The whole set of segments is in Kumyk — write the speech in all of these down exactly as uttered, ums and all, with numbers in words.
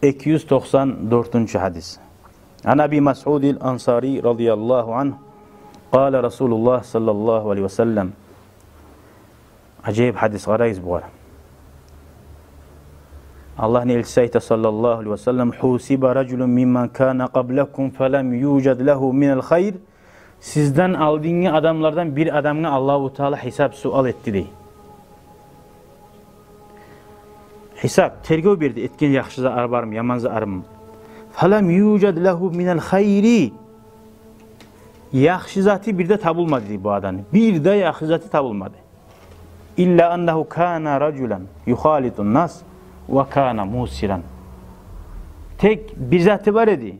Эки юз токъсан дёртюнчю гьадис. Ан Аби Масъудил Ансари радияллагьу ангь, къала Расулуллагь саллаллагьу алайгьи ва саллам. Ажайып гьадис, къарайгъыз бугъар. Аллагьны элчиси айта саллаллагьу алайгьи ва саллам: «Хусиба ражулун мимман кана къаблакум фалам южад лагьу минал хайр». Сизден алдынгъы адамлардан бир адамгъа Аллагьу Таала гьисап-суал этди дей. Гьисап, тергев берди, этген яхшы затлары бармы, яман затларымы. Фалам южад лагьу минал хайри. Яхшы заты бир де табылмады дей бу адамны. Бир де яхшы заты табылмады. Илла аннагьу кана ражулан юхалитун нас ва кана мусиран. Тек бир заты бар эди.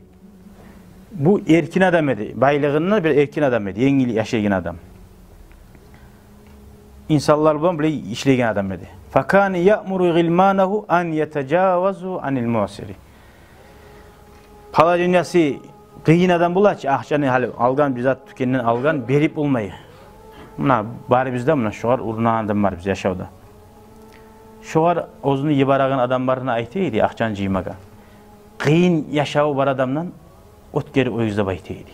Бу эркин адам эди. Байлыгъында бир эркин адам эди. Енгил яшайгъан адам. Инсанлар булан булай ишлейген адам эди. Факана яъмуру гъилманагьу ан ятажавазу анил муъсири. Положениясы къыйын адам бола чы, акъчаны гьали алгъан, бир зат тюкенден алгъан, берип болмай. Муна барыбыз да, муна шогъар урунагъан адам бар биз яшавда. Шогъар оьзюню йибереген адамларына айта эди акъчаны жыймагъа. Къыйын яшаву бар адамдан оьтгерип къоюгъуз деп айта эди.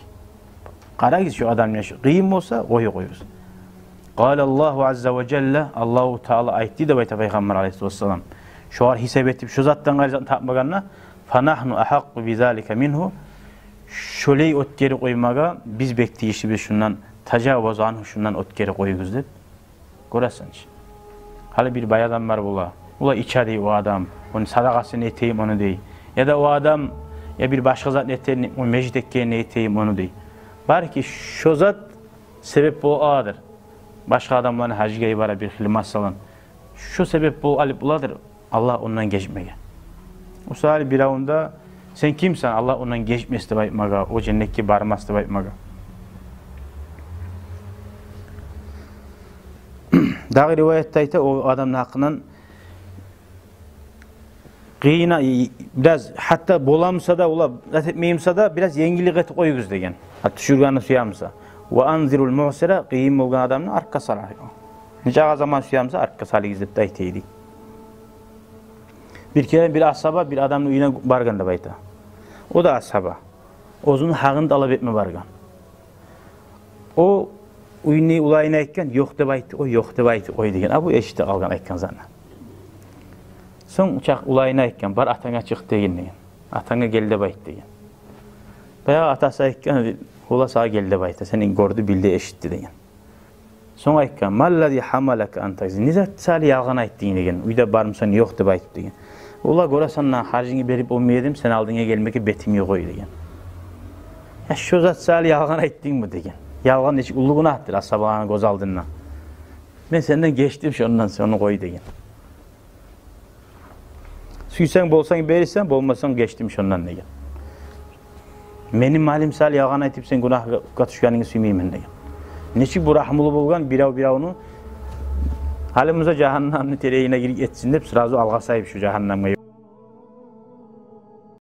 Къарагъыз, шо адам яшав къыйын болса, къоюп къоюгъуз. Къала Аллагьу азза ва жалла, Аллагьу Таала айтды деп айта Пайхаммар алайгьиссалату вассалам. Шогъар гьисап этип, шо затдан къайры затны тапмагъанда, фанагьну агьакъкъу бизалика мингьу. Шолай оьтгерип къоймагъа биз бек тийишлибиз шундан, тажавазу ангьу, шундан оьтгерип къоюгъуз деп. Гёресен чи. Гьали бир бай адамлар бола. Олар иче дей о адам. Ону садагъасын этейим ону дей. Яда о адам, я бир башгъа затны этейим, о межит экгенин этейим ону дей. Балики, шо зат себеп болуп аладыр. Башгъа адамланы гьажгъа йибере бир хыйлы масала. Шо себеп болуп алып боладыр Аллагь ондан гечмеге. О саялы биревню де, сен кимсен Аллагь ондан гечмес деп айтмагъа, о женнетге бармас деп айтмагъа? Дагъы риваятда айта о адамны гьакъындан, къыйына, и, бираз, гьатта боламса да, олар зат этмеймсе де, бираз енгиллик этип къоюгъуз деген. Гьа, тюшюргенни сюемсе. Ва анзирул муъсира, къыйын болгъан адамны артгъа салар. Нечакъы заман сюемсе, артгъа салыгъыз деп де айта эди. Бир керен бир асгьаба бир адамны уьюне баргъан деп айта. О да асгьаба. Оьзюню гьакъын талап этме баргъан. О уьюню уланына айтгъан, ёкъ деп айтып къой, ёкъ деп айтып къой деген. А бу эшитип къалгъан айтгъан затны. Сонг чакъы уланына айтгъан, бар атанга чыкъ деген, деген. Атанга гел деп айт деген. Баягъы атасы айтгъан, ола сагъа гел деп айта, сени гёрдю, билди, эшитди деген. Сонг айтгъан, маллази гьамалака ан такзиба? Не зат саялы ялгъан айтдынг деген. Уьйде бармысан, ёкъ деп айтып деген. Ола, гёресен, мен харжынгны берип болмай эдим, сени алдынга гелмеге бетим ёкъ эди деген. Я, шо зат саялы ялгъан айтдынгмы деген. Ялгъан нечик уллу гюнагьдыр асгьабаланы гёз алдында. Мен сенден гечдим шондан, сен ону къой деген. Сюйсенг, болсанг берирсен, болмасанг гечдим шондан деген. Мени малым саялы ялгъан айтып сен гюнагьгъа тюшгенингни сюймеймен деген. Нечик бу рагьмулу болгъан бирев биревню, гьали буса жагьаннамны теренине гирип гетсин деп, сразу алгъасайып шо жагьаннамгъа